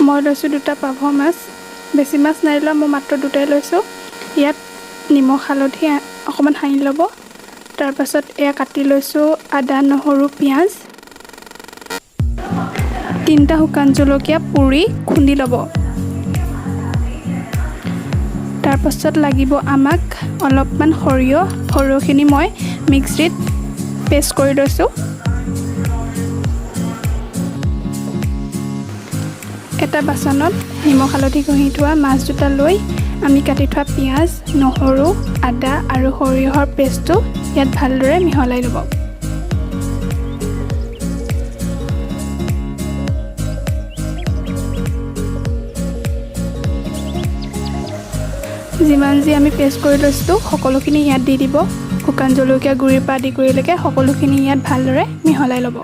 মই লৈছোঁ দুটা পাভ মাছ, বেছি মাছ নাই লোৱা, মই মাত্ৰ দুটাই লৈছোঁ। ইয়াত নিমখ হালধি অকণমান সানি ল'ব। তাৰপাছত এয়া কাটি লৈছোঁ আদা, নহৰু, পিঁয়াজ, 3টা শুকান জলকীয়া পুৰি খুন্দি ল'ব। তাৰপাছত লাগিব আমাক অলপমান সৰিয়হ। সৰিয়হখিনি মই মিক্সিত পেষ্ট কৰি লৈছোঁ। এটা বাচনত নিমখ হালধি ঘঁহি থোৱা মাছ দুটা লৈ আমি কাটি থোৱা পিঁয়াজ, নহৰু, আদা আৰু সৰিয়হৰ পেষ্টটো ইয়াত ভালদৰে মিহলাই ল'ব। যিমান যি আমি পেষ্ট কৰি লৈছিলোঁ, সকলোখিনি ইয়াত দি দিব। শুকান জলকীয়া গুড়িৰ পৰা আদি কৰিলৈকে সকলোখিনি ইয়াত ভালদৰে মিহলাই ল'ব।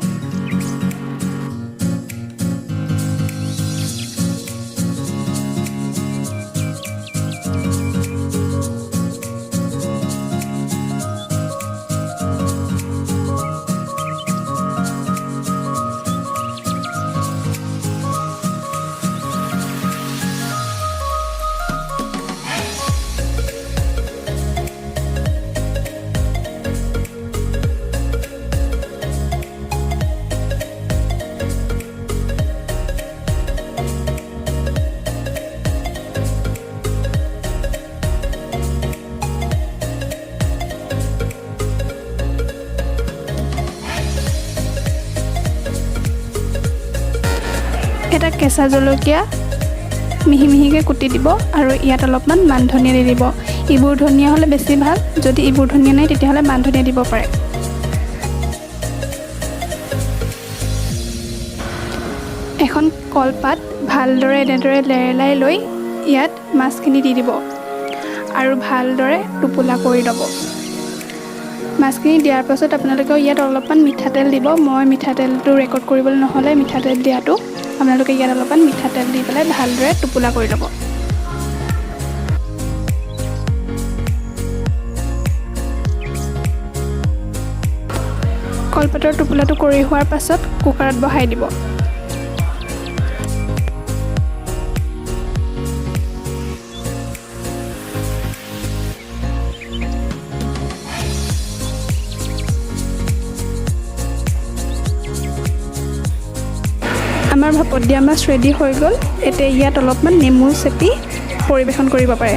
এটা কেঁচা জলকীয়া মিহি মিহিকৈ কুটি দিব আৰু ইয়াত অলপমান মান ধনিয়া দি দিব। এইবোৰ ধনিয়া হ'লে বেছি ভাল। যদি এইবোৰ ধনিয়া নাই, তেতিয়াহ'লে মান ধনিয়া দিব পাৰে। এখন কলপাত ভালদৰে এনেদৰে লেৰেলাই লৈ ইয়াত মাছখিনি দি দিব আৰু ভালদৰে টোপোলা কৰি ল'ব। মাছখিনি দিয়াৰ পাছত আপোনালোকেও ইয়াত অলপমান মিঠাতেল দিব। মই মিঠাতেলটো ৰেকৰ্ড কৰিবলৈ নহ'লে মিঠাতেল দিয়াটো। আপোনালোকে ইয়াত অলপমান মিঠাতেল দি পেলাই ভালদৰে টোপোলা কৰি ল'ব। কলপাতৰ টোপোলাটো কৰি হোৱাৰ পাছত কুকাৰত বহাই দিব। আমাৰ ভাপত দিয়া মাছ ৰেডি হৈ গ'ল। এতিয়া ইয়াত অলপমান নেমু চেপি পৰিৱেশন কৰিব পাৰে।